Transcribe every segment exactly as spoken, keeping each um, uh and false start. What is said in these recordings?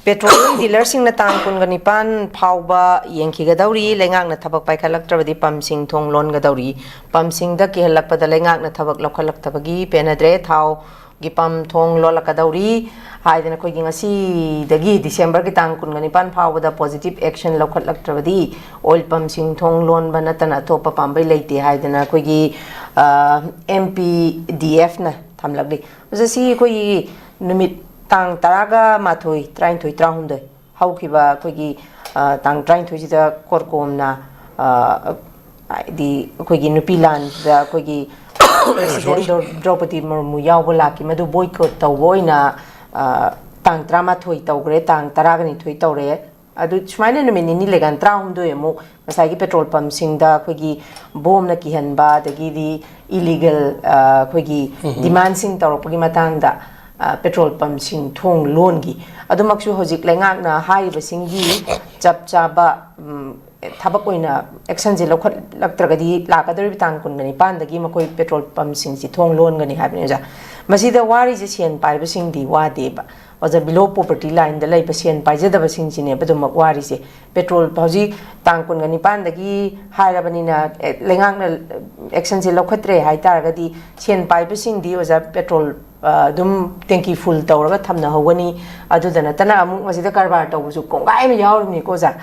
Petroleum ꯗꯤꯂꯔꯁꯤꯡꯅ ꯇꯥꯡ ꯀꯨꯟꯒ ꯅꯤꯄꯥꯟ ꯐꯥꯎꯕ ꯌꯦꯡꯈꯤꯒꯗꯧꯔꯤ꯫ ꯂꯩꯉꯥꯛꯅ ꯊꯕꯛ ꯄꯥꯏꯈꯠꯂꯛꯇ꯭ꯔꯕꯗꯤ ꯄꯝꯁꯤꯡ ꯊꯣꯡ ꯂꯣꯟꯒꯗꯧꯔꯤ꯫ ꯄꯝꯁꯤꯡꯗ ꯀꯤꯍꯜꯂꯛꯄꯗ ꯂꯩꯉꯥꯛꯅ ꯊꯕꯛ ꯂꯧꯈꯠꯂꯛꯇꯕꯒꯤ ꯄꯦꯟꯅꯗ꯭ꯔꯦ꯫ ꯊꯥꯎꯒꯤ ꯄꯝ ꯊꯣꯡ ꯂꯣꯜꯂꯛꯀꯗꯧꯔꯤ ꯍꯥꯏꯗꯅ ꯑꯩꯈꯣꯏꯒꯤ ꯉꯁꯤꯗꯒꯤ ꯗꯤꯁꯦꯝꯕꯔꯒꯤ ꯇꯥꯡ ꯀꯨꯟꯒ ꯅꯤꯄꯥꯟ ꯐꯥꯎꯕꯗ positive action ꯂꯧꯈꯠꯂꯛꯇ꯭ꯔꯕꯗꯤ oil ꯄꯝꯁꯤꯡ ꯊꯣꯡ ꯂꯣꯟꯕ ꯅꯠꯇꯅ ꯑꯇꯣꯞꯄ ꯄꯥꯝꯕꯩ ꯂꯩꯇꯦ ꯍꯥꯏꯗꯅ ꯑꯩꯈꯣꯏꯒꯤ, ꯑ, ꯑꯦꯝ ꯄꯤ ꯗꯤ ꯑꯦꯐꯅ ꯊꯝꯂꯛꯂꯤ꯫ ꯑꯣꯖꯥ, ꯁꯤ ꯑꯩꯈꯣꯏꯒꯤ ꯅꯨꯃꯤꯠ ꯇꯥꯡ ꯇꯔꯥꯒ ꯃꯥꯊꯣꯏ, ꯇꯔꯥꯅꯤꯊꯣꯏ, ꯇꯔꯥꯍꯨꯝꯗꯣꯏ ꯍꯧꯈꯤꯕ ꯑꯩꯈꯣꯏꯒꯤ, ꯑ, ꯇꯥꯡ ꯇꯔꯥꯅꯤꯊꯣꯏꯁꯤꯗ ꯀꯣꯔꯀꯣꯝꯅ, ꯑ, ꯍꯥꯏꯗꯤ ꯑꯩꯈꯣꯏꯒꯤ ꯅꯨꯄꯤ ꯂꯥꯟꯗ ꯑꯩꯈꯣꯏꯒꯤ President ꯗ꯭ꯔꯧ-, ꯗ꯭ꯔꯧꯄꯗꯤ ꯃꯨꯔꯃꯨ ꯌꯥꯎꯕ ꯂꯥꯛꯈꯤ꯫ ꯃꯗꯨ boycott ꯇꯧꯕ ꯑꯣꯏꯅ, ꯑ, ꯇꯥꯡ ꯇꯔꯥꯃꯥꯊꯣꯏ ꯇꯧꯈ꯭ꯔꯦ, ꯇꯥꯡ ꯇꯔꯥꯒ ꯅꯤꯊꯣꯏ ꯇꯧꯔꯦ꯫ ꯑꯗꯨ ꯁꯨꯃꯥꯏꯅ ꯅꯨꯃꯤꯠ ꯅꯤꯅꯤ ꯂꯩꯀꯥꯟ ꯇꯔꯥꯍꯨꯝꯗꯣꯏ ꯑꯃꯨꯛ ꯉꯁꯥꯏꯒꯤ ꯄꯦꯇ꯭ꯔꯣꯜ ꯄꯝꯁꯤꯡꯗ ꯑꯩꯈꯣꯏꯒꯤ ꯕꯣꯝꯅ ꯀꯤꯍꯟꯕ, ꯑꯗꯒꯤꯗꯤ illegal, ꯑ, ꯑꯩꯈꯣꯏꯒꯤ ꯗꯤꯃꯥꯟꯁꯤꯡ ꯇꯧꯔꯛꯄꯒꯤ ꯃꯇꯥꯡꯗ, ꯑ, ꯄꯦꯇ꯭ꯔꯣꯜ ꯄꯝꯁꯤꯡ ꯊꯣꯡ ꯂꯣꯟꯈꯤ꯫ ꯑꯗꯨꯃꯛꯁꯨ ꯍꯧꯖꯤꯛ ꯂꯩꯉꯥꯛꯅ ꯍꯥꯏꯔꯤꯕꯁꯤꯡꯒꯤ ꯆꯞ ꯆꯥꯕ, ꯎꯝ, ꯊꯕꯛ ꯑꯣꯏꯅ actionꯁꯦ ꯂꯧꯈꯠꯂꯛꯇ꯭ꯔꯒꯗꯤ ꯂꯥꯛꯀꯗꯧꯔꯤꯕ ꯇꯥꯡ ꯀꯨꯟꯒ ꯅꯤꯄꯥꯟꯗꯒꯤ ꯃꯈꯣꯏ ꯄꯦꯇ꯭ꯔꯣꯜ ꯄꯝꯁꯤꯡꯁꯤ ꯊꯣꯡ ꯂꯣꯟꯒꯅꯤ ꯍꯥꯏꯕꯅꯤ, ꯑꯣꯖꯥ꯫ ꯃꯁꯤꯗ ꯋꯥꯔꯤꯁꯦ ꯁꯦꯟ ꯄꯥꯏꯕꯁꯤꯡꯗꯤ ꯋꯥꯗꯦꯕ꯫ ꯑꯣꯖꯥ, below poverty lineꯗ ꯂꯩꯕ, ꯁꯦꯟ ꯄꯥꯏꯖꯗꯕꯁꯤꯡꯁꯤꯅꯦꯕ ꯑꯗꯨꯃꯛ ꯋꯥꯔꯤꯁꯦ꯫ ꯄꯦꯇ꯭ꯔꯣꯜ ꯍꯧꯖꯤꯛ ꯇꯥꯡ ꯀꯨꯟꯒ ꯅꯤꯄꯥꯟꯗꯒꯤ ꯍꯥꯏꯔꯕꯅꯤꯅ, ꯑꯦ, ꯂꯩꯉꯥꯛꯅ actionꯁꯦ ꯂꯧꯈꯠꯇ꯭ꯔꯦ ꯍꯥꯏꯇꯥꯔꯒꯗꯤ, ꯁꯦꯟ ꯄꯥꯏꯕꯁꯤꯡꯗꯤ, ꯑꯣꯖꯥ, ꯄꯦꯇ꯭ꯔꯣꯜ, ꯑ, ꯑꯗꯨꯝ tank full ꯇꯧꯔꯒ ꯊꯝꯅꯍꯧꯒꯅꯤ꯫ ꯑꯗꯨꯗ ꯅꯠꯇꯅ ꯑꯃꯨꯛ ꯃꯁꯤꯗ ꯀꯔꯕꯥꯔ ꯇꯧꯕꯁꯨ ꯀꯣꯡꯒꯥꯏ ꯑꯃ ꯌꯥꯎꯔꯤꯕꯅꯤꯀꯣ, ꯑꯣꯖꯥ꯫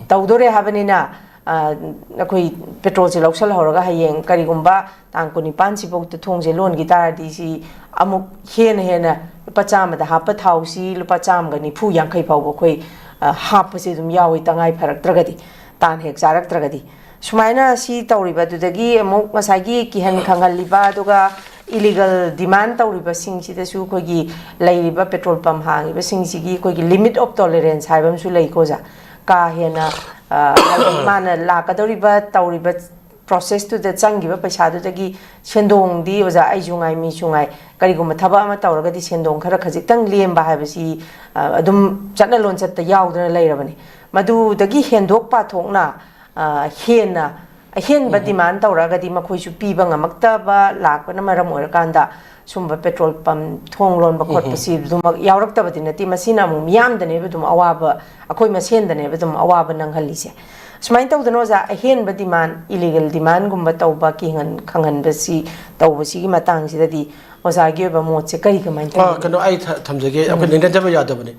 ꯇꯧꯗꯣꯔꯦ ꯍꯥꯏꯕꯅꯤꯅ, ꯑ, ꯑꯩꯈꯣꯏ ꯄꯦꯇ꯭ꯔꯣꯜꯁꯦ ꯂꯧꯁꯜꯍꯧꯔꯒ ꯍꯌꯦꯡ ꯀꯔꯤꯒꯨꯝꯕ ꯇꯥꯡ ꯀꯨꯟꯅꯤꯄꯥꯟꯁꯤꯐꯥꯎꯗ ꯊꯣꯡꯁꯦ ꯂꯣꯟꯈꯤ ꯇꯥꯔꯗꯤ, ꯁꯤ ꯑꯃꯨꯛ ꯍꯦꯟꯅ ꯍꯦꯟꯅ ꯂꯨꯄꯥ ꯆꯥꯝꯃꯗ ꯍꯥꯞꯄ ꯊꯥꯎꯁꯤ ꯂꯨꯄꯥ ꯆꯥꯝꯃꯒ ꯅꯤꯐꯨ ꯌꯥꯡꯈꯩ ꯐꯥꯎꯕ ꯑꯩꯈꯣꯏ, ꯑ, ꯍꯥꯞꯄꯁꯦ ꯑꯗꯨꯝ ꯌꯥꯎꯏ, ꯇꯉꯥꯏ ꯐꯔꯛꯇ꯭ꯔꯒꯗꯤ, ꯇꯥꯟ ꯍꯦꯛ ꯆꯥꯔꯛꯇ꯭ꯔꯒꯗꯤ꯫ ꯁꯨꯃꯥꯏꯅ ꯁꯤ ꯇꯧꯔꯤꯕ ꯑꯗꯨꯗꯒꯤ ꯑꯃꯨꯛ ꯉꯁꯥꯏꯒꯤ ꯀꯤꯍꯟ ꯈꯪꯍꯜꯂꯤꯕ, ꯑꯗꯨꯒ illegal demand ꯇꯧꯔꯤꯕꯁꯤꯡꯁꯤꯗꯁꯨ ꯑꯩꯈꯣꯏꯒꯤ ꯂꯩꯔꯤꯕ ꯄꯦꯇ꯭ꯔꯣꯜ ꯄꯝ ꯍꯥꯡꯉꯤꯕꯁꯤꯡꯁꯤꯒꯤ ꯑꯩꯈꯣꯏꯒꯤ limit of tolerance ꯍꯥꯏꯕ ꯑꯃꯁꯨ ꯂꯩꯀꯣ, ꯑꯣꯖꯥ꯫ ꯀꯥ ꯍꯦꯟꯅ, ꯑ, ꯍꯥꯏꯗꯤ ꯃꯥꯅ ꯂꯥꯛꯀꯗꯧꯔꯤꯕ, ꯇꯧꯔꯤꯕ processꯇꯨꯗ ꯆꯪꯈꯤꯕ ꯄꯩꯁꯥꯗꯨꯗꯒꯤ ꯁꯦꯟꯗꯣꯡꯗꯤ, ꯑꯣꯖꯥ, ꯑꯩꯁꯨ ꯉꯥꯏ, ꯃꯤꯁꯨ ꯉꯥꯏ, ꯀꯔꯤꯒꯨꯝꯕ ꯊꯕꯛ ꯑꯃ ꯇꯧꯔꯒꯗꯤ ꯁꯦꯟꯗꯣꯡ ꯈꯔ ꯈꯖꯤꯛꯇꯪ ꯂꯦꯝꯕ ꯍꯥꯏꯕꯁꯤ, ꯑ, ꯑꯗꯨꯝ ꯆꯠꯅ ꯂꯣꯟꯆꯠꯇ ꯌꯥꯎꯗꯅ ꯂꯩꯔꯕꯅꯤ꯫ ꯃꯗꯨꯗꯒꯤ ꯍꯦꯟꯗꯣꯛ ꯄꯥꯊꯣꯛꯅ, ꯑ, ꯍꯦꯟꯅ ꯑꯍꯦꯟꯕ ꯗꯤꯃꯥꯟ ꯇꯧꯔꯛꯑꯒꯗꯤ ꯃꯈꯣꯏꯁꯨ ꯄꯤꯕ ꯉꯝꯃꯛꯇꯕ ꯂꯥꯛꯄꯅ ꯃꯔꯝ ꯑꯣꯏꯔꯀꯥꯟꯗ ꯁꯨꯝꯕ ꯄꯦꯇ꯭ꯔꯣꯜ ꯄꯝ ꯊꯣꯡ ꯂꯣꯟꯕ ꯈꯣꯠꯄꯁꯤ ꯑꯗꯨꯃꯛ ꯌꯥꯎꯔꯛꯇꯕꯗꯤ ꯅꯠꯇꯦ꯫ ꯃꯁꯤꯅ ꯑꯃꯨꯛ ꯃꯤꯌꯥꯝꯗꯅꯦꯕ ꯑꯗꯨꯝ ꯑꯋꯥꯕ, ꯑꯩꯈꯣꯏ ꯃꯁꯦꯟꯗꯅꯦꯕ ꯑꯗꯨꯝ ꯑꯋꯥꯕ ꯅꯪꯍꯜꯂꯤꯁꯦ꯫ ꯁꯨꯃꯥꯏꯅ ꯇꯧꯗꯅ ꯑꯣꯖꯥ, ꯑꯍꯦꯟꯕ ꯗꯤꯃꯥꯟ, ꯏꯂꯤꯒꯦꯜ ꯗꯤꯃꯥꯟꯒꯨꯝꯕ ꯇꯧꯕ, ꯀꯤꯍꯟ ꯈꯪꯍꯟꯕꯁꯤ ꯇꯧꯕꯁꯤꯒꯤ ꯃꯇꯥꯡꯁꯤꯗꯗꯤ ꯑꯣꯖꯥꯒꯤ ꯑꯣꯏꯕ ꯃꯣꯠꯁꯦ ꯀꯔꯤ, ꯀꯃꯥꯏꯅ ꯑꯥ, ꯇꯧꯕꯤꯒꯦ? ꯀꯩꯅꯣ, ꯑꯩ ꯊ- ꯊꯝꯖꯒꯦ꯫ ꯑꯩꯈꯣꯏ ꯅꯩꯅꯗꯕ ꯌꯥꯗꯕꯅꯤ꯫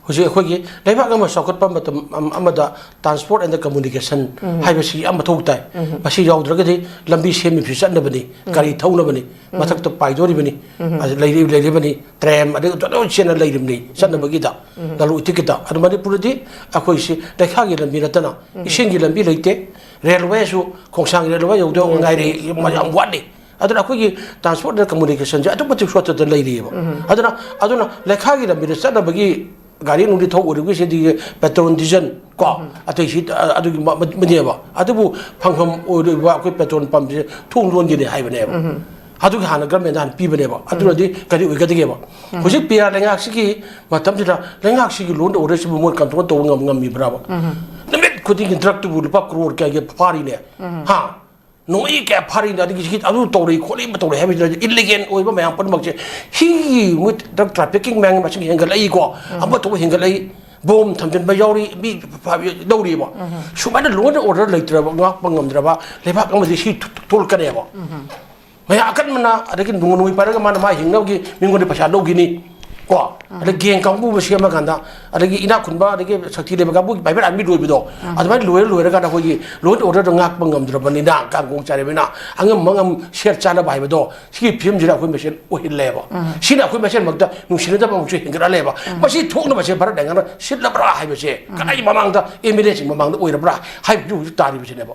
ꯍꯧꯖꯤꯛ ꯑꯩꯈꯣꯏꯒꯤ ꯂꯩꯕꯥꯛ ꯑꯃ ꯆꯥꯎꯈꯠꯄ ꯃꯇꯝ ꯑꯃ- ꯑꯃꯗ ꯇ꯭ꯔꯥꯟꯁꯄꯣꯔꯠ ꯑꯦꯟ ꯀꯝꯃꯨꯅꯤꯀꯦꯁꯟ ꯍꯥꯏꯕꯁꯤ ꯌꯥꯝ ꯃꯊꯧ ꯇꯥꯏ꯫ ꯃꯁꯤ ꯌꯥꯎꯗ꯭ꯔꯒꯗꯤ ꯂꯝꯕꯤ ꯁꯦꯝꯃꯤꯕꯁꯤ ꯆꯠꯅꯕꯅꯤ, ꯒꯥꯔꯤ ꯊꯧꯅꯕꯅꯤ, ꯃꯊꯛꯇ ꯄꯥꯏꯗꯣꯔꯤꯕꯅꯤ, ꯑꯗ ꯂꯩꯔꯤ- ꯂꯩꯔꯤꯕꯅꯤ, ꯇ꯭ꯔꯦꯟ, ꯑꯗꯩ ꯂꯣꯏ ꯆꯦꯟꯅ ꯂꯩꯔꯤꯕꯅꯤ ꯆꯠꯅꯕꯒꯤꯗ, ꯂꯂꯣꯟ ꯏꯇꯤꯛꯀꯤꯗ꯫ ꯑꯗꯨ ꯃꯅꯤꯄꯨꯔꯗꯤ ꯑꯩꯈꯣꯏꯁꯤ ꯂꯩꯈꯥꯒꯤ ꯂꯝꯕꯤ ꯅꯠꯇꯅ ꯏꯁꯤꯡꯒꯤ ꯂꯝꯕꯤ ꯂꯩꯇꯦ, ꯔꯦꯜꯋꯦꯁꯨ ꯈꯣꯡꯁꯥꯡꯒꯤ ꯔꯦꯜꯋꯦ ꯌꯧꯗꯧ ꯉꯥꯏꯔꯦ, ꯌꯥꯝ ꯋꯥꯠꯂꯤ꯫ ꯑꯗꯨꯅ ꯑꯩꯈꯣꯏꯒꯤ ꯇ꯭ꯔꯥꯟꯁꯄꯣꯔꯠ ꯑꯦꯟ ꯀꯝꯃꯨꯅꯤꯀꯦꯁꯟꯁꯦ ꯑꯗꯨꯛꯀꯤ ꯃꯇꯤꯛ ꯁꯣꯠꯇꯗ ꯂꯩꯔꯤꯑꯕ꯫ ꯑꯗꯨꯅ ꯑꯗꯨꯅ ꯂꯩꯈꯥꯒꯤ ꯂꯝꯕꯤꯗ ꯆꯠꯅꯕꯒꯤ ꯒꯥꯔꯤ ꯅꯨꯡꯗꯤ ꯊꯧ ꯑꯣꯏꯔꯒꯁꯤꯗꯤ ꯄꯦꯇ꯭ꯔꯣꯜ, ꯗꯤꯖꯜ ꯀꯣ, ꯑꯇꯩꯁꯤ, ꯑ- ꯑꯗꯨꯒꯤ ꯃ- ꯃ- ꯃꯅꯦꯕ꯫ ꯑꯗꯨꯕꯨ ꯐꯪꯐꯝ ꯑꯣꯏꯔꯤꯕ ꯑꯩꯈꯣꯏ ꯄꯦꯇ꯭ꯔꯣꯜ ꯄꯝꯁꯦ ꯊꯣꯡ ꯂꯣꯟꯒꯅꯤ ꯍꯥꯏꯕꯅꯦꯕ꯫ ꯑꯗꯨꯒꯤ ꯍꯥꯟꯅ ꯒꯔꯃꯦꯟꯗ ꯍꯥꯟꯅ ꯄꯤꯕꯅꯦꯕ꯫ ꯑꯗꯨꯅꯗꯤ ꯀꯔꯤ ꯑꯣꯏꯒꯗꯒꯦꯕ? ꯍꯧꯖꯤꯛ ꯄꯤꯌꯥ ꯂꯩꯉꯥꯛꯁꯤꯒꯤ ꯃꯇꯝꯁꯤꯗ ꯂꯩꯉꯥꯛꯁꯤꯒꯤ ꯂꯣꯟꯗ ꯑꯣꯏꯔꯁꯤꯕꯨ ꯃꯣꯏ ꯀꯟꯇ꯭ꯔꯣꯜ ꯇꯧꯕ ꯉꯝ- ꯉꯝꯃꯤꯕ꯭ꯔꯕ? ꯅꯨꯃꯤꯠ ꯈꯨꯗꯤꯡꯒꯤ ꯗ꯭ꯔꯛꯇꯨꯕꯨ ꯂꯨꯄꯥ ꯀ꯭ꯔꯣꯔ ꯀꯌꯥꯒꯤ ꯐꯥꯔꯤꯅꯦ? ꯍꯥ? ꯅꯣꯡꯃꯩ ꯀꯌꯥ ꯐꯥꯔꯤꯅꯣ? ꯑꯗꯒꯤ ꯁꯤ ꯑꯗꯨ ꯇꯧꯔꯤ ꯈꯣꯠꯂꯤ, ꯑꯃ ꯇꯧꯔꯤ ꯍꯥꯏꯕꯁꯤꯗ ꯏꯜꯂꯤꯒꯦꯜ ꯑꯣꯏꯕ ꯃꯌꯥꯝ ꯄꯨꯝꯅꯃꯛꯁꯦ, ꯍꯤ, ꯃꯣꯏ ꯗ꯭ꯔꯛ ꯇ꯭ꯔꯥꯐꯤꯀꯤꯡ ꯃꯌꯥꯝꯒꯤ ꯃꯁꯤꯡ ꯍꯦꯟꯒꯠꯂꯛꯏꯀꯣ, ꯑꯃ ꯇꯧꯕ ꯍꯦꯟꯒꯠꯂꯛꯏ, ꯕꯣꯝ ꯊꯝꯖꯤꯟꯕ ꯌꯥꯎꯔꯤ, ꯃꯤ ꯐꯥꯕ ꯂꯧꯔꯤꯕ꯫ ꯁꯨꯃꯥꯏꯅ ꯂꯣ ꯑꯦꯟ ꯑꯣꯔꯗꯔ ꯂꯩꯇ꯭ꯔꯕ, ꯉꯥꯛꯄ ꯉꯝꯗ꯭ꯔꯕ ꯂꯩꯕꯥꯛ ꯑꯃꯗꯤ ꯁꯤ ꯊꯣꯛꯂꯛꯀꯅꯦꯕ꯫ ꯃꯌꯥꯝ ꯑꯀꯟꯕꯅ ꯑꯗꯒꯤ ꯅꯣꯡ- ꯅꯣꯡꯃꯩ ꯄꯥꯏꯔꯒ ꯃꯥꯅ ꯃꯥ ꯍꯤꯡꯅꯕꯒꯤ ꯃꯤꯉꯣꯟꯗ ꯄꯩꯁꯥ ꯂꯧꯈꯤꯅꯤ ꯀꯣ꯫ ꯑꯗꯩ ꯒꯦꯡ ꯀꯥꯡꯕꯨ ꯑꯃ ꯁꯦꯝꯃꯀꯥꯟꯗ, ꯑꯗꯒꯤ ꯏꯅꯥꯛ ꯈꯨꯟꯕ, ꯑꯗꯒꯤ ꯁꯛꯇꯤ ꯂꯩꯕ ꯀꯥꯡꯕꯨꯒꯤ ꯄ꯭ꯔꯥꯏꯚꯦꯠ ꯑꯥꯔꯃꯤ ꯂꯣꯏꯕꯗꯣ, ꯑꯗꯨꯃꯥꯏꯅ ꯂꯣꯏꯔ ꯂꯣꯏꯔꯀꯥꯟꯗ ꯑꯩꯈꯣꯏꯒꯤ ꯂꯣ ꯑꯦꯟ ꯑꯣꯔꯗꯔꯗꯣ ꯉꯥꯛꯄ ꯉꯝꯗ꯭ꯔꯕꯅꯤꯅ, ꯀꯥꯡꯒꯣꯡ ꯆꯥꯏꯔꯕꯅꯤꯅ, ꯑꯉꯝ ꯑꯉꯝ ꯁꯦꯠ ꯆꯥꯅꯕ ꯍꯥꯏꯕꯗꯣ, ꯁꯤꯒꯤ ꯐꯤꯕꯝꯁꯤꯗ ꯑꯩꯈꯣꯏ ꯃꯁꯦꯟ ꯑꯣꯏꯍꯜꯂꯦꯕ꯫ ꯁꯤꯅ ꯑꯩꯈꯣꯏ ꯃꯁꯦꯟꯃꯛꯇ ꯅꯨꯡꯁꯤꯅꯗꯕ ꯑꯃꯨꯛꯁꯨ ꯍꯦꯟꯒꯠꯍꯜꯂꯦꯕ꯫ ꯃꯁꯤ ꯊꯣꯛꯅꯕꯁꯦ ꯚꯥꯔꯠ ꯂꯩꯉꯥꯛꯅ ꯁꯤꯜꯂꯕ꯭ꯔꯥ ꯍꯥꯏꯕꯁꯦ, ꯀꯗꯥꯏ ꯃꯃꯥꯡꯗ, ꯑꯦꯝ ꯑꯦꯜ ꯑꯦꯁꯤꯡ ꯃꯃꯥꯡꯗ ꯑꯣꯏꯔꯕ꯭ꯔꯥ ꯍꯥꯏꯕꯗꯨ ꯍꯧꯖꯤꯛ ꯇꯥꯔꯤꯕꯁꯤꯅꯦꯕ꯫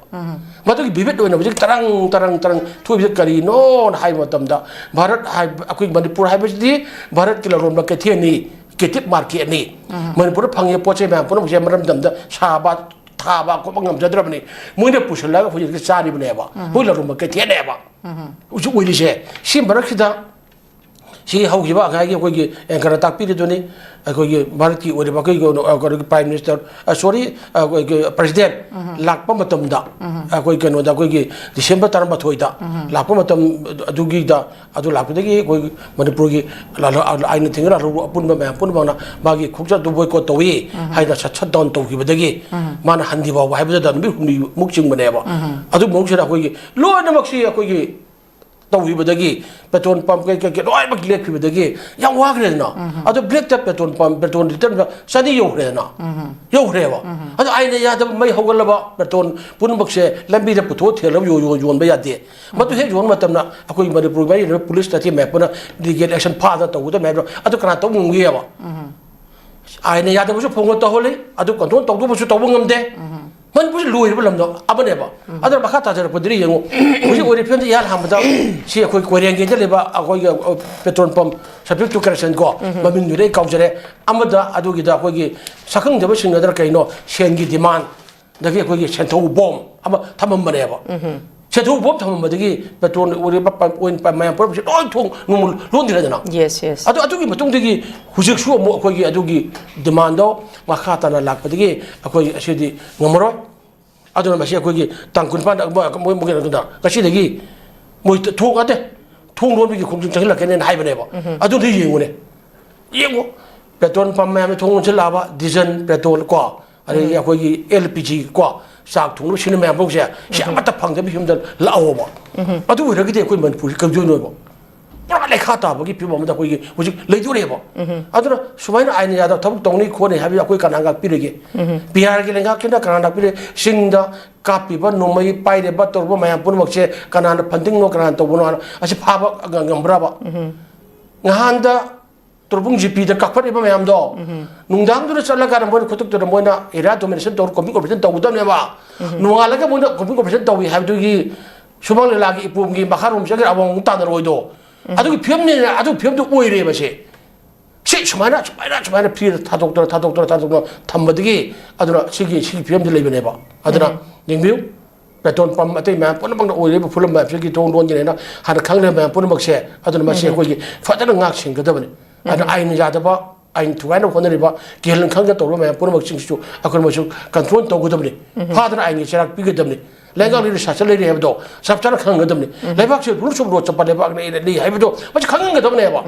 ꯃꯗꯨꯒꯤ ꯚꯤꯚꯤꯠ ꯑꯣꯏꯅ ꯍꯧꯖꯤꯛ ꯇꯔꯪ ꯇꯔꯪ ꯇꯔꯪ ꯊꯣꯛꯏꯕꯁꯤ ꯀꯔꯤꯅꯣꯅ ꯍꯥꯏꯕ ꯃꯇꯝꯗ, ꯚꯥꯔꯠ ꯍꯥꯏꯕ, ꯑꯩꯈꯣꯏ ꯃꯅꯤꯄꯨꯔ ꯍꯥꯏꯕꯁꯤꯗꯤ ꯚꯥꯔꯠꯀꯤ ꯂꯂꯣꯟꯕ ꯀꯩꯊꯦꯜꯅꯤ, ꯀꯦꯇꯤꯞ ꯃꯥꯔꯀꯦꯠꯅꯤ꯫ ꯃꯅꯤꯄꯨꯔꯗ ꯐꯪꯉꯤꯕ ꯄꯣꯠ ꯆꯩ ꯃꯌꯥꯝ ꯄꯨꯝꯅꯃꯛꯁꯦ ꯃꯔꯝꯗꯝꯗ ꯁꯥꯕ, ꯊꯥꯕ ꯈꯣꯠꯄ ꯉꯝꯖꯗ꯭ꯔꯕꯅꯤ꯫ ꯃꯣꯏꯅ ꯄꯨꯁꯤꯜꯂꯒ ꯑꯩꯈꯣꯏ ꯍꯧꯖꯤꯛ ꯆꯥꯔꯤꯕꯅꯦꯕ꯫ ꯃꯣꯏ ꯂꯂꯣꯟꯕ ꯀꯩꯊꯦꯜꯅꯦꯕ ꯍꯧꯖꯤꯛ ꯑꯣꯏꯔꯤꯁꯦ꯫ ꯁꯤ ꯃꯔꯛꯁꯤꯗ ꯁꯤ ꯍꯧꯈꯤꯕ ꯉꯁꯥꯏꯒꯤ ꯑꯩꯈꯣꯏꯒꯤ ꯑꯦꯡꯀꯔꯅ ꯇꯥꯛꯄꯤꯔꯤꯗꯨꯅꯤ꯫ ꯑꯩꯈꯣꯏꯒꯤ ꯚꯥꯔꯠꯀꯤ ꯑꯣꯏꯔꯤꯕ ꯑꯩꯈꯣꯏꯒꯤ ꯀꯩꯅꯣ, ꯑꯩꯈꯣꯏꯒꯤ ꯄ꯭ꯔꯥꯏꯝ ꯃꯤꯅꯤꯁꯇꯔ, ꯑ, ꯁꯣꯔꯤ, ꯑꯩꯈꯣꯏꯒꯤ ꯄ꯭ꯔꯦꯁꯤꯗꯦꯟ ꯂꯥꯛꯄ ꯃꯇꯝꯗ, ꯑꯩꯈꯣꯏ ꯀꯩꯅꯣꯗ, ꯑꯩꯈꯣꯏꯒꯤ ꯗꯤꯁꯦꯝꯕꯔ ꯇꯔꯥꯃꯥꯊꯣꯏꯗ ꯂꯥꯛꯄ ꯃꯇꯝ ꯑꯗꯨꯒꯤꯗ, ꯑꯗꯨ ꯂꯥꯛꯄꯗꯒꯤ ꯑꯩꯈꯣꯏ ꯃꯅꯤꯄꯨꯔꯒꯤ ꯂꯥꯜꯍꯧ-, ꯑꯥꯏꯟꯅ ꯊꯤꯡꯉ ꯂꯥꯜꯍꯧꯕ ꯑꯄꯨꯟꯕ ꯃꯌꯥꯝ ꯄꯨꯝꯅꯃꯛꯅ ꯃꯥꯒꯤ ꯈꯣꯡꯆꯠ ꯑꯗꯨ ꯕꯣꯏꯀꯣꯠ ꯇꯧꯏ ꯍꯥꯏꯅ ꯁꯠ ꯁꯠ ꯗꯥꯎꯟ ꯇꯧꯈꯤꯕꯗꯒꯤ ꯃꯥꯅ ꯍꯟꯗ꯭ꯔꯤ ꯐꯥꯎꯕ ꯍꯥꯏꯕꯗꯨꯗ ꯅꯨꯃꯤꯠ ꯍꯨꯝꯅꯤꯃꯨꯛ ꯆꯤꯡꯕꯅꯦꯕ꯫ ꯑꯗꯨ ꯃꯅꯨꯡꯁꯤꯗ ꯑꯩꯈꯣꯏꯒꯤ ꯂꯣꯏꯅꯃꯛꯁꯤ ꯑꯩꯈꯣꯏꯒꯤ ꯇꯧꯈꯤꯕꯗꯒꯤ ꯄꯦꯇ꯭ꯔꯣꯜ ꯄꯝ ꯀꯩ ꯀꯩ ꯀꯩ ꯂꯣꯏꯅꯃꯛ ꯂꯦꯞꯈꯤꯕꯗꯒꯤ ꯌꯥꯝ ꯋꯥꯈ꯭ꯔꯦꯗꯅ꯫ ꯑꯗꯣ ꯕ꯭ꯂꯦꯛꯇ ꯄꯦꯇ꯭ꯔꯣꯜ ꯄꯝ, ꯄꯦꯇ꯭ꯔꯣꯜ ꯂꯤꯇꯔ ꯑꯃꯗ ꯆꯅꯤ ꯌꯧꯈ꯭ꯔꯦꯗꯅ꯫ ꯌꯧꯈ꯭ꯔꯦꯕ꯫ ꯑꯗꯣ ꯑꯥꯏꯟꯅ ꯌꯥꯗꯕ ꯃꯩ ꯍꯧꯒꯠꯂꯕ ꯄꯦꯇ꯭ꯔꯣꯜ ꯄꯨꯝꯅꯃꯛꯁꯦ ꯂꯝꯕꯤꯗ ꯄꯨꯊꯣꯛꯑ ꯊꯦꯜꯂꯒ ꯌꯣ-, ꯌꯣ-, ꯌꯣꯟꯕ ꯌꯥꯗꯦ꯫ ꯃꯗꯨ ꯍꯦꯛ ꯌꯣꯟꯕ ꯃꯇꯝꯗ ꯑꯩꯈꯣꯏ ꯃꯅꯤꯄꯨꯔꯒꯤ ꯃꯥꯏꯌꯣꯛꯅꯕ ꯄꯨꯂꯤꯁ ꯅꯠꯇꯦ ꯃꯌꯥꯝ ꯄꯨꯟꯅ ꯂꯤꯒꯦꯜ ꯑꯦꯛꯁꯟ ꯐꯥꯗꯅ ꯇꯧꯒꯗꯕꯅꯦ ꯍꯥꯏꯕꯗꯣ ꯑꯗꯨ ꯀꯅꯥ ꯇꯧꯕ ꯉꯝꯒꯦꯕ? ꯑꯥꯏꯟꯅ ꯌꯥꯗꯕꯁꯨ ꯐꯣꯡꯅ ꯇꯧꯍꯜꯂꯤ, ꯑꯗꯨ ꯀꯟꯇ꯭ꯔꯣꯜ ꯇꯧꯗꯧꯕꯁꯨ ꯇꯧꯕ ꯉꯝꯗꯦ꯫ ꯃꯅꯤꯄꯨꯔꯁꯤ ꯂꯣꯏꯔꯕ ꯂꯝꯗꯣ ꯑꯃꯅꯦꯕ꯫ ꯑꯗꯨꯅ ꯃꯈꯥ ꯇꯥꯖꯔꯛꯄꯗꯗꯤ ꯌꯦꯡꯉꯨ, ꯍꯧꯖꯤꯛ ꯑꯣꯏꯔꯤꯕ ꯐꯤꯕꯝꯁꯤ ꯏꯍꯥꯟ ꯍꯥꯟꯕꯗ ꯁꯤ ꯑꯩꯈꯣꯏ ꯀꯣꯏꯔꯦꯡꯒꯩꯗ ꯂꯩꯕ ꯑꯩꯈꯣꯏꯒꯤ, ꯑ, petrol pump, subject two corruption ꯀꯣ, ꯃꯃꯤꯡꯗꯨꯗꯤ ꯑꯩ ꯀꯥꯎꯖꯔꯦ꯫ ꯑꯃꯗ ꯑꯗꯨꯒꯤꯗ ꯑꯩꯈꯣꯏꯒꯤ ꯁꯛꯈꯪꯗꯕꯁꯤꯡ ꯅꯠꯇ꯭ꯔ ꯀꯩꯅꯣ ꯁꯦꯟꯒꯤ ꯗꯤꯃꯥꯟ ꯗꯒꯤ ꯑꯩꯈꯣꯏꯒꯤ ꯁꯦꯟꯊꯣꯛ ꯕꯣꯝ ꯑꯃ ꯊꯝꯃꯝꯕꯅꯦꯕ꯫ ꯁꯦꯟꯊꯣꯛ ꯕꯣꯝ ꯊꯝꯃꯝꯕꯗꯒꯤ ꯄꯦꯇ꯭ꯔꯣꯜ ꯑꯣꯏꯔꯤꯕ ꯄ-, ꯑꯣꯏꯜ ꯄ-, ꯃꯌꯥꯝ ꯄꯨꯝꯅꯃꯛꯁꯦ ꯂꯣꯏ ꯊꯣꯡ ꯅꯨꯡꯃꯨ ꯂꯣꯟꯗ꯭ꯔꯦꯗꯅ꯫ Yes, yes. ꯑꯗꯨ, ꯑꯗꯨꯒꯤ ꯃꯇꯨꯡꯗꯒꯤ ꯍꯧꯖꯤꯛꯁꯨ ꯑꯃꯨꯛ ꯑꯩꯈꯣꯏꯒꯤ ꯑꯗꯨꯒꯤ ꯗꯤꯃꯥꯟꯗꯣ ꯃꯈꯥ ꯇꯥꯅ ꯂꯥꯛꯄꯗꯒꯤ ꯑꯩꯈꯣꯏ ꯑꯁꯤꯗꯤ ꯉꯝꯃꯔꯣꯏ꯫ ꯑꯗꯨꯅ ꯃꯁꯤ ꯑꯩꯈꯣꯏꯒꯤ ꯇꯥꯡ ꯀꯨꯟꯅꯤꯄꯥꯟꯗ ꯃꯣꯏ, ꯃꯣꯏ, ꯃꯣꯏ ꯀꯩꯅꯣꯗ ꯉꯁꯤꯗꯒꯤ ꯃꯣꯏ ꯊꯣꯡ ꯅꯠꯇꯦ, ꯊꯣꯡ ꯂꯣꯟꯕꯒꯤ ꯈꯣꯡꯖꯪ ꯆꯪꯁꯤꯜꯂꯛꯀꯅꯦꯅ ꯍꯥꯏꯕꯅꯦꯕ꯫ ꯑꯗꯨꯗꯤ ꯌꯦꯡꯉꯨꯅꯦ, ꯌꯦꯡꯉꯨ, ꯄꯦꯇ꯭ꯔꯣꯜ ꯄꯝ ꯃꯌꯥꯝꯗ ꯊꯣꯡ ꯂꯣꯟꯁꯤꯜꯂꯛꯑꯕ, ꯗꯤꯖꯜ, ꯄꯦꯇ꯭ꯔꯣꯜ ꯀꯣ, ꯑꯗꯒꯤ ꯑꯩꯈꯣꯏꯒꯤ ꯑꯦꯜ ꯄꯤ ꯖꯤ ꯀꯣ, ꯆꯥꯛ ꯊꯣꯡꯅꯕ ꯁꯤꯖꯤꯟꯅꯕ ꯃꯌꯥꯝ ꯐꯥꯎꯁꯦ ꯁꯤ ꯑꯃꯠꯇ ꯐꯪꯗꯕ ꯐꯤꯕꯝꯗ ꯂꯥꯛꯑꯣꯕ꯫ ꯑꯗꯨ ꯑꯣꯏꯔꯒꯗꯤ ꯑꯩꯈꯣꯏ ꯃꯅꯤꯄꯨꯔꯁꯤ ꯀꯩꯗꯧꯗꯣꯏꯅꯣꯕ? ꯄꯨꯔꯥ ꯂꯩꯈꯥ ꯇꯥꯕꯒꯤ ꯐꯤꯕꯝ ꯑꯃꯗ ꯑꯩꯈꯣꯏꯒꯤ ꯍꯧꯖꯤꯛ ꯂꯩꯗꯣꯔꯦꯕ꯫ ꯑꯗꯨꯅ ꯁꯨꯃꯥꯏꯅ ꯑꯥꯏꯟꯅ ꯌꯥꯗꯕ ꯊꯕꯛ ꯇꯧꯅꯤ ꯈꯣꯠꯅꯤ ꯍꯥꯏꯕꯗꯤ ꯑꯩꯈꯣꯏ ꯀꯅꯥ ꯉꯥꯛꯄꯤꯔꯤꯒꯦ? ꯄꯤ ꯑꯥꯔꯒꯤ ꯂꯩꯉꯥꯛꯀꯤꯅ ꯀꯅꯥ ꯉꯥꯛꯄꯤꯔꯦ? ꯆꯤꯡꯗ ꯀꯥꯞꯄꯤꯕ, ꯅꯣꯡꯃꯩ ꯄꯥꯏꯔꯤꯕ, ꯇꯧꯔꯤꯕ ꯃꯌꯥꯝ ꯄꯨꯝꯅꯃꯛꯁꯦ ꯀꯅꯥꯅ ꯐꯟꯗꯤꯡꯅꯣ, ꯀꯅꯥꯅ ꯇꯧꯕꯅꯣ ꯍꯥꯏꯅ ꯑꯁꯤ ꯐꯥꯕ ꯉ-, ꯉꯝꯕ꯭ꯔꯕ? ꯉꯍꯥꯟꯗ ꯇꯣꯔꯕꯨꯡ ꯖꯤ ꯄꯤꯗ ꯀꯥꯞꯈꯠꯂꯤꯕ ꯃꯌꯥꯝꯗꯣ, ꯅꯨꯡꯗꯥꯡꯗꯨꯗ ꯆꯠꯂꯀꯥꯟꯗ ꯃꯣꯏꯅ ꯈꯨꯗꯛꯇꯨꯗ ꯃꯣꯏꯅ ꯑꯦꯔꯤꯌꯥ ꯗꯣꯃꯤꯅꯦꯁꯟ ꯇꯧꯔ ꯀꯣꯝꯕꯤꯡ ꯑꯣꯄꯔꯦꯁꯟ ꯇꯧꯒꯗꯕꯅꯦꯕ꯫ ꯅꯣꯡꯉꯥꯜꯂꯒ ꯃꯣꯏꯅ ꯀꯣꯝꯕꯤꯡ ꯑꯣꯄꯔꯦꯁꯟ ꯇꯧꯏ ꯍꯥꯏꯕꯗꯨꯒꯤ ꯁꯨꯃꯥꯡ ꯂꯤꯂꯥꯒꯤ ꯏꯄꯣꯝꯒꯤ ꯃꯈꯥꯔꯣꯝ ꯆꯠꯈ꯭ꯔ ꯑꯋꯥꯡ ꯑꯃꯨꯛ ꯇꯥꯟꯅꯔꯣꯏꯗꯣ꯫ ꯑꯗꯨꯒꯤ ꯐꯤꯕꯝꯅꯦ, ꯑꯗꯨꯒꯤ ꯐꯤꯕꯝꯗꯨ ꯑꯣꯏꯔꯦꯕ ꯁꯦ꯫ ꯁꯤ ꯁꯨꯃꯥꯏꯅ, ꯁꯨꯃꯥꯏꯅ, ꯁꯨꯃꯥꯏꯅ ꯐ꯭ꯔꯤꯗ ꯊꯥꯗꯣꯛꯇꯅ, ꯊꯥꯗꯣꯛꯇꯅ, ꯊꯥꯗꯣꯛꯇꯅ ꯊꯝꯕꯗꯒꯤ ꯑꯗꯨꯅ ꯁꯤꯒꯤ, ꯁꯤꯒꯤ ꯐꯤꯕꯝꯗ ꯂꯩꯕꯅꯦꯕ꯫ ꯑꯗꯨꯅ ꯌꯦꯡꯕꯤꯌꯨ꯫ ꯄꯦꯇ꯭ꯔꯣꯜ ꯄꯝ ꯑꯇꯩ ꯃꯌꯥꯝ ꯄꯨꯝꯅꯃꯛꯅ ꯑꯣꯏꯔꯤꯕ ꯐꯨꯂꯝ ꯃꯌꯥꯝꯁꯤꯒꯤ ꯊꯣꯡ ꯂꯣꯟꯒꯅꯦꯅ ꯍꯥꯟꯅ ꯈꯪꯅꯔꯤꯕ ꯃꯌꯥꯝ ꯄꯨꯝꯅꯃꯛꯁꯦ꯫ ꯑꯗꯨꯅ ꯃꯁꯤ ꯑꯩꯈꯣꯏꯒꯤ ꯐꯖꯅ ꯉꯥꯛ ꯁꯦꯟꯒꯗꯕꯅꯤ꯫ ꯑꯗꯨꯅ ꯑꯥꯏꯟ ꯌꯥꯗꯕ, ꯑꯥꯏꯟ ꯊꯨꯒꯥꯏꯅꯕ ꯍꯣꯠꯅꯔꯤꯕ, ꯀꯤꯍꯟ ꯈꯪꯗ ꯇꯧꯔꯤꯕ ꯃꯌꯥꯝ ꯄꯨꯝꯅꯃꯛꯁꯤꯡꯁꯤꯁꯨ ꯑꯩꯈꯣꯏꯅ ꯃꯁꯤ ꯀꯟꯇ꯭ꯔꯣꯜ ꯇꯧꯒꯗꯕꯅꯤ꯫ ꯐꯥꯗꯅ ꯑꯥꯏꯟꯒꯤ ꯆꯩꯔꯥꯛ ꯄꯤꯒꯗꯕꯅꯤ꯫ ꯂꯩꯉꯥꯛ ꯂꯩꯔꯤ, ꯁꯥꯁꯟ ꯂꯩꯔꯤ ꯍꯥꯏꯕꯗꯣ ꯆꯞ ꯆꯥꯅ ꯈꯪꯒꯗꯕꯅꯤ꯫ ꯂꯩꯕꯥꯛꯁꯦ ꯔꯨꯜꯁ ꯑꯣꯐ ꯂꯣ ꯆꯠꯄ ꯂꯩꯕꯥꯛꯅ ꯑꯩꯅ ꯂꯩ ꯍꯥꯏꯕꯗꯣ ꯃꯁꯤ ꯈꯪꯍꯟꯒꯗꯕꯅꯦꯕ꯫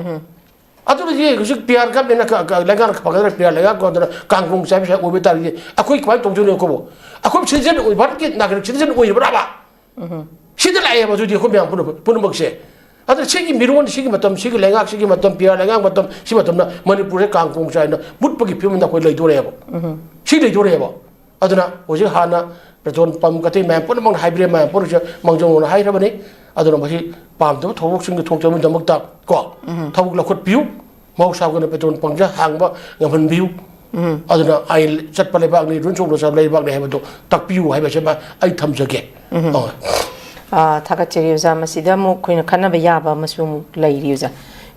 ꯑꯗꯨꯅꯗꯤ ꯍꯧꯖꯤꯛ ꯄꯤ ꯑꯥꯔ ꯒꯃꯦꯟꯅ ꯀ-, ꯀ-, ꯂꯩꯉꯥꯛꯅ ꯐꯒꯗ꯭ꯔꯥ, ꯄꯤ ꯑꯥꯔ ꯂꯩꯉꯥꯛ ꯀꯣꯟꯗꯅ ꯀꯥꯡꯒꯣꯡ ꯆꯥꯏꯕꯁꯦ ꯑꯣꯏꯕ ꯇꯥꯔꯗꯤ ꯑꯩꯈꯣꯏ ꯀꯃꯥꯏꯅ ꯇꯧꯗꯣꯏꯅꯣ? ꯑꯩꯈꯣꯏꯕꯨ, ꯑꯩꯈꯣꯏ ꯁꯤꯇꯤꯖꯦꯟ ꯑꯣꯏ, ꯚꯥꯔꯠꯀꯤ ꯅꯥꯒꯔꯤꯛ ꯁꯤꯇꯤꯖꯦꯟ ꯑꯣꯏꯔꯕ꯭ꯔꯕ? ꯁꯤꯗ ꯂꯥꯛꯑꯦꯕ ꯑꯗꯨꯗꯤ ꯑꯩꯈꯣꯏ ꯃꯌꯥꯝ ꯄꯨꯝꯅꯃꯛ, ꯄꯨꯝꯅꯃꯛꯁꯦ꯫ ꯑꯗꯨꯅ ꯁꯤꯒꯤ ꯃꯤꯔꯣꯟ, ꯁꯤꯒꯤ ꯃꯇꯝ, ꯁꯤꯒꯤ ꯂꯩꯉꯥꯛ, ꯁꯤꯒꯤ ꯃꯇꯝ, ꯄꯤ ꯑꯥꯔ ꯂꯩꯉꯥꯛ ꯃꯇꯝ, ꯁꯤ ꯃꯇꯝꯗ ꯃꯅꯤꯄꯨꯔꯁꯦ ꯀꯥꯡꯒꯣꯡ ꯆꯥꯏꯅ ꯃꯨꯠꯄꯒꯤ ꯐꯤꯕꯝꯗ ꯑꯩꯈꯣꯏ ꯂꯩꯗꯣꯔꯦꯕ꯫ ꯁꯤ ꯂꯩꯗꯣꯔꯦꯕ꯫ ꯑꯗꯨꯅ ꯍꯧꯖꯤꯛ ꯍꯥꯟꯅ ꯄꯦꯇ꯭ꯔꯣꯜ ꯄꯝ ꯑꯇꯩ ꯃꯌꯥꯝ ꯄꯨꯝꯅꯃꯛꯅ ꯍꯥꯏꯕꯤꯔꯦ, ꯃꯌꯥꯝ ꯄꯨꯝꯅꯃꯛꯁꯦ ꯃꯥꯡꯖꯧꯅꯅ ꯍꯥꯏꯈ꯭ꯔꯕꯅꯤ꯫ ꯑꯗꯨꯅ ꯃꯁꯤ ꯄꯥꯝꯗꯕ ꯊꯧꯗꯣꯛꯁꯤꯡꯒꯤ ꯊꯣꯛꯇꯅꯕꯒꯤꯗꯃꯛꯇ ꯀꯣ, ꯊꯕꯛ ꯂꯧꯈꯠꯄꯤꯌꯨ꯫ ꯃꯍꯧꯁꯥꯒꯨꯝꯅ ꯄꯦꯇ꯭ꯔꯣꯜ ꯄꯝꯁꯦ ꯍꯥꯡꯕ ꯉꯝꯍꯟꯕꯤꯌꯨ꯫ ꯑꯗꯨꯅ ꯑꯥꯏꯟ ꯆꯠꯄ ꯂꯩꯕꯥꯛꯅꯤ, ꯔꯨꯜꯁ ꯑꯣꯐ ꯂꯣ ꯆꯠꯄ ꯂꯩꯕꯥꯛꯅꯤ ꯍꯥꯏꯕꯗꯣ ꯇꯥꯛꯄꯤꯌꯨ ꯍꯥꯏꯕꯁꯤꯃ ꯑꯩ ꯊꯝꯖꯒꯦ꯫ ꯑꯣ꯫ ꯑ, ꯊꯥꯒꯠꯆꯔꯤ ꯑꯣꯖꯥ꯫ ꯃꯁꯤꯗ ꯑꯃꯨꯛ ꯑꯩꯈꯣꯏꯅ ꯈꯟꯅꯕ ꯌꯥꯕ ꯑꯃꯁꯨ ꯑꯃꯨꯛ ꯂꯩꯔꯤ ꯑꯣꯖꯥ꯫